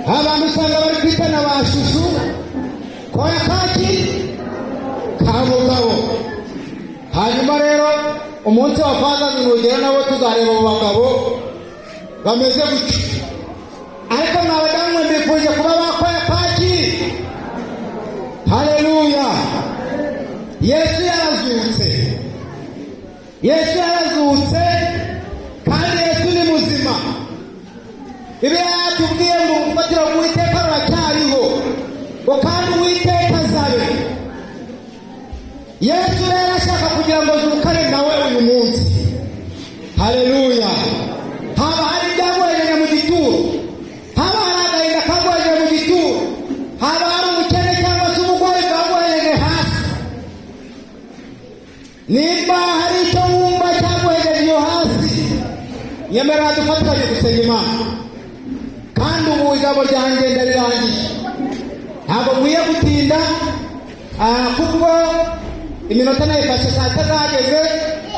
Abantu usanga bari kwitana ba chouchou, koya kaki ka mugabo. Hanyuma rero umunsi wa Father's nugera, nabo tuzareba abo bagabo bameze gutyo. Ariko mwa badamu mwe, mbifuje kuba bakoya kaki. Haleluya! Yesu yarazutse, Yesu yarazutse, kandi Yesu ni muzima. Bibiliya yatubwiye ngo urufatiro rw'Uwiteka ruracyariho, ngo kandi Uwiteka azabe. Yesu rero ashaka kugira ngo zukane nawe uyu munsi. Haleluya! Haba hari ibyaguhejeje mu gituro, haba hari agahinda kaguhejeje mu gituro, haba hari ubukene cyangwa se uburwayi bwaguhejeje hasi, nimba hari icyo wumva cyaguhejeje iyo hasi, nyemerera dufatanye gusenga Imana. Kandi ubu ijambo ryanjye ndarirangije, ntabwo nkwiye gutinda, kuko iminota nayifashe saa 6 zageze.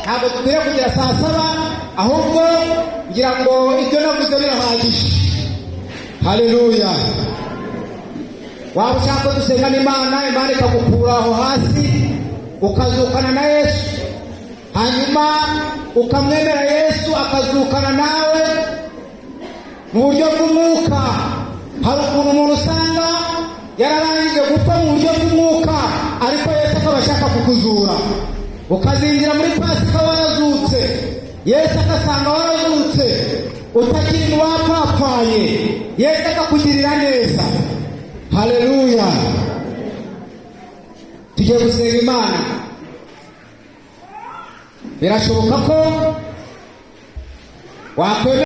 Ntabwo dukwiye kugera saa 7, ahubwo ngira ngo ibyo navuze birahagije. Haleluya! Waba ushaka ko dusenga n'Imana, Imana ikagukura aho hasi, ukazukana na Yesu, hanyuma ukamwemera Yesu akazukana nawe mu buryo bw'umwuka. Hari ukuntu umuntu usanga yararangije gupfa mu buryo bw'umwuka, ariko Yesu akaba ashaka kukuzura, ukazinjira muri Pasika warazutse, Yesu agasanga warazutse, utakiri mu bapfapfaye, Yesu akakugirira neza. Haleluya! Tugiye gusenga Imana. Birashoboka ko wakwemera.